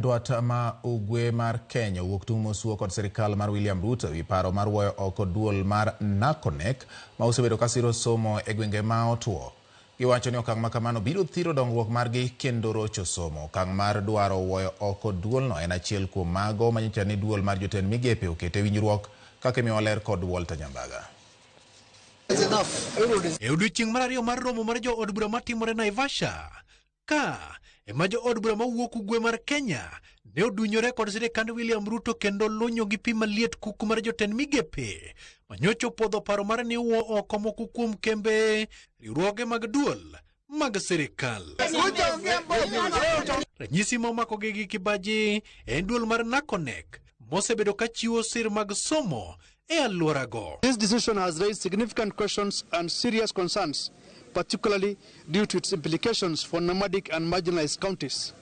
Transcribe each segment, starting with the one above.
Dwat ma ugwe mar Kenya owuok tung' mosuo kod sirikal mar William Ruto ewi paro mar wuoyo oko duol mar NACONEK ma osebedo ka siro somo e gwenge ma otuo. Giwacho ni okang' ma kamano biro thiro dongruok margi kendo rocho somo. Okang' mar dwaro wuoyo oko duolno en achiel kuom mago manyocha ni duol mar jotend migepe okete winjruok kaka imiyowa ler kod Walter Nyambaga. E odiechieng' mar ariyo mar romo mar jood bura matimore Naivasha, ka ema jood bura mawuok ugwe mar Kenya ne odunyore kod sirikand William Ruto kendo lunyo gi pi maliet kuku mar jotend migepe manyocha opodho paro mar ni wuo oko moko kuom kembe riwruoge mag duol mag sirikal. Ranyisi ma omakogi gi kibaji en duol mar NACONEK mosebedo ka chiwo sir mag somo e alworago. This decision has raised significant questions and serious concerns, particularly due to its implications for nomadic and marginalized counties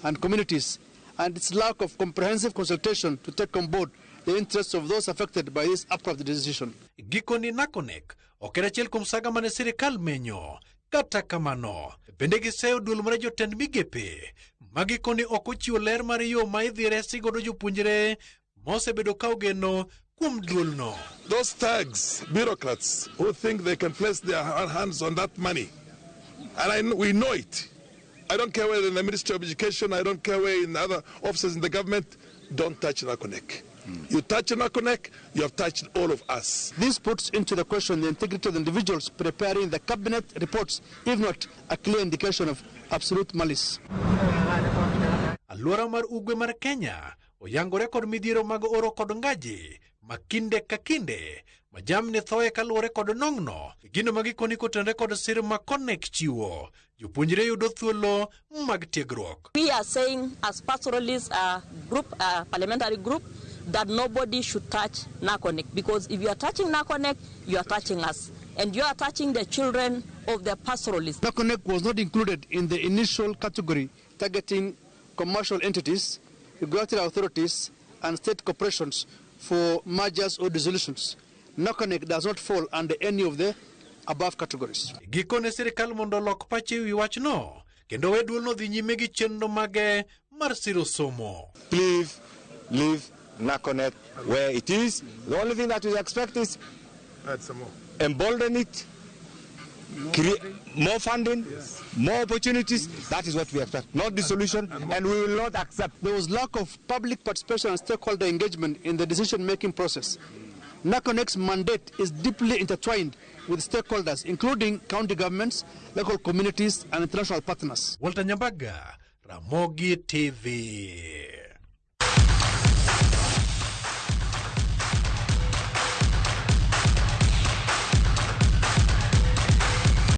and communities, and its lack of comprehensive consultation to take on board the interests of those affected by this abrupt decision. Gikoni NACONEK ok en achiel kuom saga mane sirikal menyo. Kata kamano, bende giseyo duol mar jotend migepe ma gikoni ok ochiwo ler mar yo ma idhi resi godo jopuonjre mosebedo ka ogeno kuom duolno. Those thugs, bureaucrats who think they can place their hands on that money, and we know it. I don't care whether in the Ministry of Education, I don't care where in other offices in the government, don't touch NACONEK. You touch NACONEK, you have touched all of us. This puts into the question the integrity of the individuals preparing the cabinet reports, if not a clear indication of absolute malice. Alwora mar ugwe mar Kenya oyangore kod midhiero mag oro kod ngaji ma kinde ka kinde ma jamni thoye kaluwore kod nong'no gino ma gikoni kotenore kod sir ma Konek chiwo jopuonjre yudo thuolo mag tiegruok. We are saying as pastoralists group, parliamentary group, that nobody should touch NACONEK, because if you are touching NACONEK, you are touching us, and you are touching the children of the pastoralists. NACONEK was not included in the initial category targeting commercial entities, regulatory authorities, and state corporations for mergers or dissolutions. NACONEK does not fall under any of the above categories. Gikone sirikal mondo olok pache ewi wachno kendo we duolno dhi nyime gi chenro mage mar siro somo. Please leave NACONEK where it is. The only thing that we expect is add some more. Embolden it, create more funding, more opportunities. That is what we expect, not dissolution, and we will not accept. There was lack of public participation and stakeholder engagement in the decision-making process. NACONEK's mandate is deeply intertwined with stakeholders, including county governments, local communities, and international partners. Walter Nyambaga, Ramogi TV.